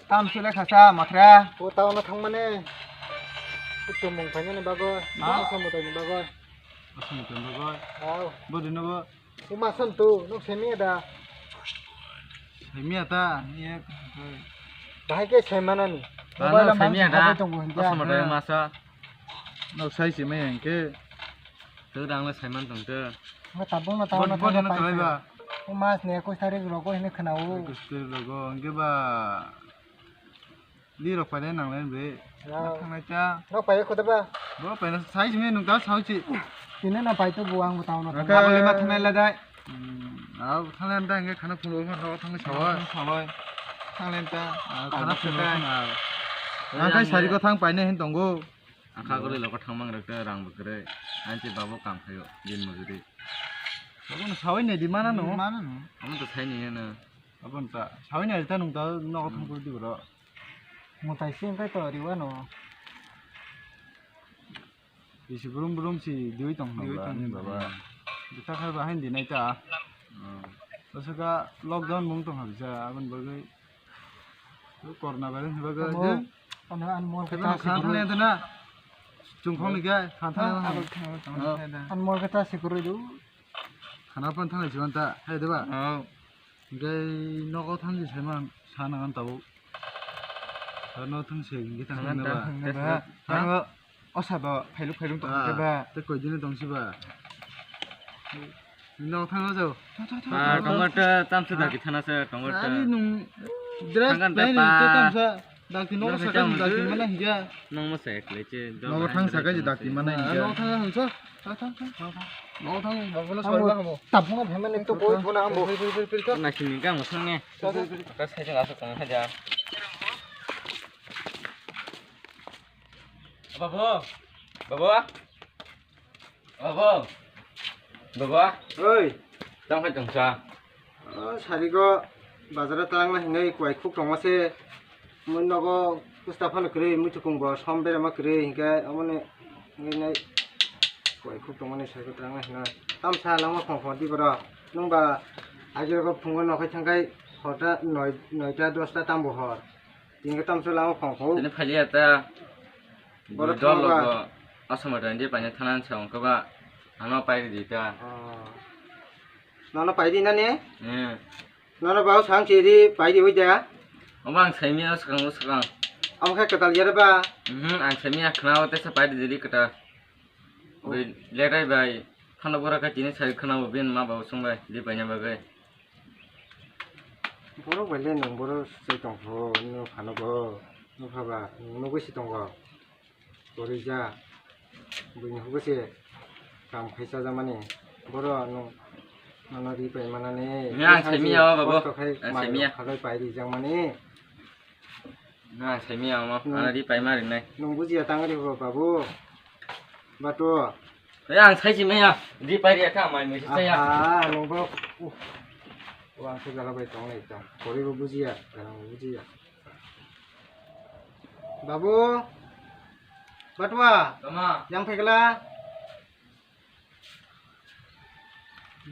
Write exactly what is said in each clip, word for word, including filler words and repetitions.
Tam sile khasa makhra. O town o thangmani. Kutumung phainani bagwi. Ha? Asa mutai ni bagwi. Asa mutai ni bagwi. Aw. Bodi no bo. Uma san tu, nuk semi ada. Semi ada, ni ek. Bahai ke semanani. Mobile ang mang semi ada. Asa mutai masa. Nuk sai simi engke. Tu dang le saiman tong te. Ma tabung na tabung na tabung na tabung na. Mas ne kuch tarik rogo hini khnao. Kuch tarik rogo, engke ba. Di rok painai nang lai bre. Ya. Thangnai ta. Rok pai khoda ba. Bo paina sai simi nung ta sao chi. Tini na pai to bo ang bo tao na. Ka bali ma thangnai la dai. Hmm, au thangnai ta engke khana phungo ma rok thangnai sao. Sao. Thangnai ta. Khana phungo na. Ang kai sari ko thang painai hin tongo. Ang kha gori logo thangmang rok ta rang bo kwrwi. Ang chi babo kam khayo din mojuri. Bono sawi nai di mana no? Mana no. Amo to sai ni na. Abon ta sawi nai ta nung ta nogo thang kuri di bro. Mutai si engkai to riwa no. Bisi brum brum si diwi tong na baba. Bita khai ba hain di nai ta. Bosaka lockdown mung tong ha bisa abon bagwi. Corona virus ni bagwi. Ano an mol kata si khan thang na. Chungkhong ni ga khan thang na. An mol kata si kuru du. Khana pan thang si ta hai de ba. Hingke nogo thangsi saiman sana ang tabuk. Ano thangsi hingke thangna ba. Ano osa ba phailuk phailung tong ba. Te koi dino tongsi ba. Nogo thangna jau. Ba tongo ta tamsa daki thana se tongo ta. Ani nung dress plain te tamsa. Dakti nogo saka je dakti mana hiya. Nong mo se ekle che. Nogo thang saka je dakti mana hiya. Nogo thang thang sa. Thang thang thang. Nogo thang nogo soi ba mo. Tabung na bhemane to koi thona ambo. Na sini ga mo thang ne. Ka sai thang asok thang haja. Babo. Babo. Babo. Babo. Oi. Tang hai tongsa. O sarigo bazaro talangna hinwi kuai khuk tongma se. Mui nogo pusta phano kwrwi muitukung bo som berama kwrwi hinkhe amoni hinwi nai kuai khuk tongmani sarigo talangna hinwi. Tamsa langma khong khong di borok. Nwng ba agirok phungo nokhai thangkhai hota noi noita dosta tambo hor. Tinga tamsa langma khong khong. Tini phaliya ta. Borok dol thangba. Logo asoma dandi paina thanan sa ongkha ba ano pai di ta. Oh. Nono pai di nani? Eh. Nono ba sang chiri pai di wida. Omo ang saimia swkang swkang. Omo khe kwtal yar ba? Mhm, ang saimia khna o tesa pai di di kwtal. Oh. Bai lerai bai. Phano bora ka tini sai khna o bin ma ba sung bai di paina bagwi. Borok bai le nwng borok swchai tong kho, nwng phano bo, nwng pha ba, nwng nugwi si tongo. Kwrwi ja, buini hugo se kam khai chajakmani. Borok nwng nono ri pai manani. Nwng ang saimia o, babu. Kosto khai ang mai saimia. Khalai pai ri jakmani. Nwng ang saimia omo, ano ri pai ma rinai. Nwng bujiya tang ri bo, babu. Bato. Oi, ang sai si maya, di pai ria kha mai mui sai ya. Ah, nungbo. Uh. Wang se gala bai tong lai tong. Kori bo bujiya, gala bo bujiya. Babu. Batwa. Tama. Yang phegla.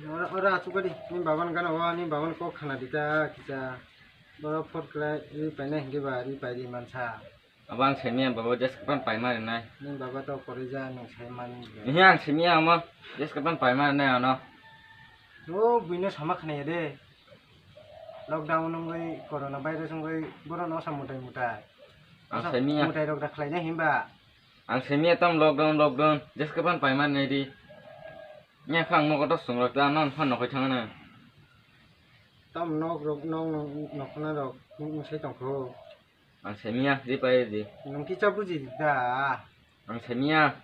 Ora, ora, achu gadi. Ni baban gana wa, ni baban kok khana dita, kisa. Boro phot kla, ri paina hindi ba, ri pai di mansa. Abo ang saimia baba, just kapan paima rinai. Ni baba to korija nung saimani. Ihi ang saimia omo, just kapan paima rinai ano. O buino sama khna ya de. Lockdown wngwi, corona virus wngwi, borok no sa mutai mutai. Ang saimia. Mutai rok da khlaina himba. Ang saimia tam lockdown, lockdown, just kapan paima rinai di. Nya kha ang nogo to sungrok ta, ano ang phan nokhai thangna. Tam nok rok, nok, nok, nokna rok, nung sai tongkho. Ang saimia, di pai di. Nung kisa buji da. Ang saimia.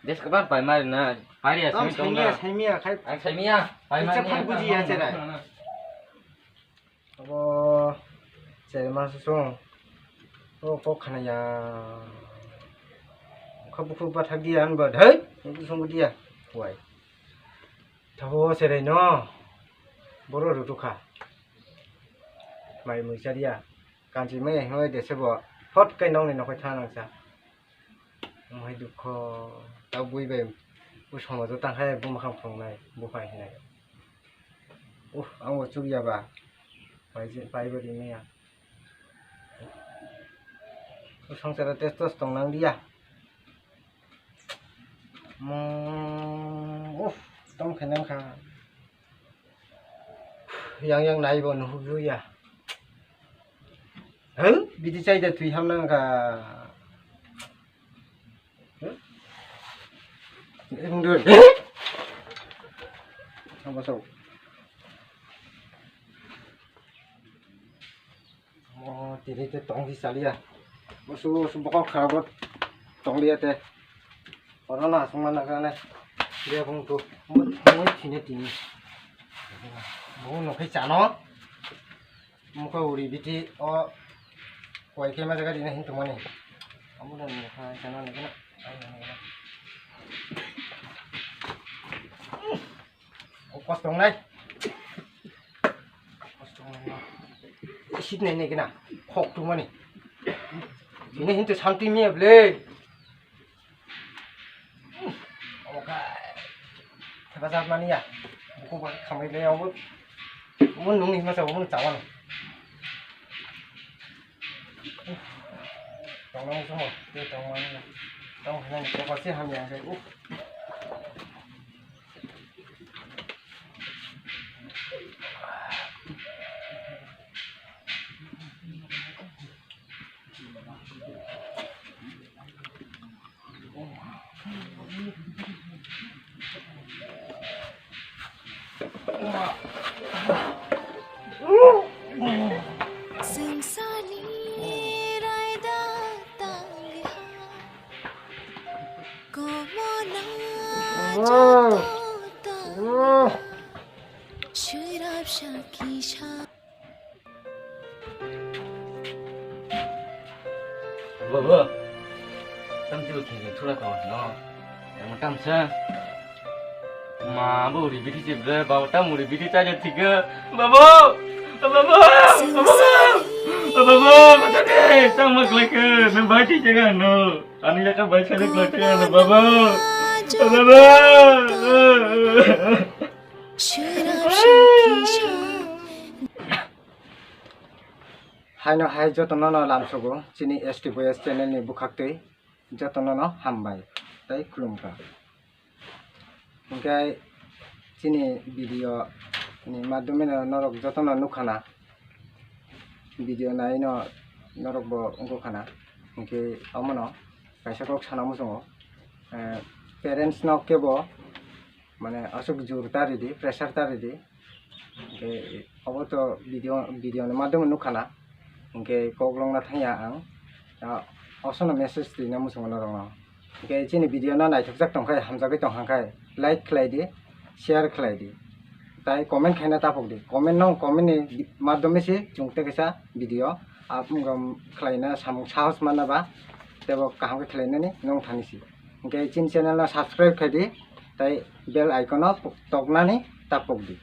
Des kabar pai mari na. Pari ya, ang saimia, saimia, khai. Ang saimia, pai mari. Kisa buji ya, cherai. Abo cherai ma susung. O kok khana ya. Khabu khabu bathak dia an ba, dhai. Nung sung dia. Wai. Thabo cherai no. Boro rutukha. Mai mui chariya. Kanchi mai hoi dese bo. Hot kai nongni nokhoi thanang sa. Mohai dukho. Tau bui bai. U somajo tangkhai bu makhang phungnai. Bu phai hinai. Uh, ang bo chukya ba. Pai je, pai bo rimaya. Swngcharo tei tos tong nang liya. Mmm, uff, tong khe nang kha. Yang yang nai bo nuhuk ya. Hel, bidi chai da twi ham nang kha. Hel? Ang dur. Ang basau. Oh, tini te tong di salia. Usu, usu bokol kharabo tong liya te. Oro na asung mana kane. Dia bung tu. Mui, mui tini tini. Bung no khai chano. Muka uri biti o. Koi khe ma jaga dina hin tumani. Amu dan no khai chano ni kana. O kos tong nai. Kos tong nai. Sit nai nai kena. Khok tong mani. Ini hintu santi mi ble. Oka. Hepa jat mani ya. Buku ba khamai le obo. Omo nungni hima sa omo chawan. Tong nang sumo. Tong mani. Tong hinani ko kasi ham yang sai. Swngcharni raida tangliha, komona joto tangliha, swrapsa kisa. Baba, tam tibo khe thura ka no. Yang tam sa. Ma bo uri biti je bre, baba tam uri biti cha je thik. Baba, baba, baba, baba, baba, tam mak lek, ne bai ti jaga no. Ani leka bai sa lek lek no, baba. Baba. Swrapsa kisa. Haino hai jotono no lamsogo chini S T Boys channel ni bwkhaktwi jotono no hambai tei khulumkha. Hinkhe chini video ni madhyome no norok jotono nukhana, video naino norok bo wngkha khana. Hinkhe omono kaisa kok sana muchungo, eh, parents no kebo mane aswk jur ta ridi, pressure ta ridi. Hinkhe obo to video, video ni madhyome nukhana. Hinkhe kok longna thangya ang. Ah, osono message twina muchungo norokno. Hinkhe chini video no naithokjak tongkhe, hamjagwi tongkha khe like khlai di, share khlai di. Tai comment khaina tapok di. Comment no, comment ni madhyome se chwng tei kaisa video upload khlaina samung sahos manna ba teibo kaham khe khlainani nong thani si. Hinkhe chini channel no subscribe khai di, tai bell icon no toknani tapok di.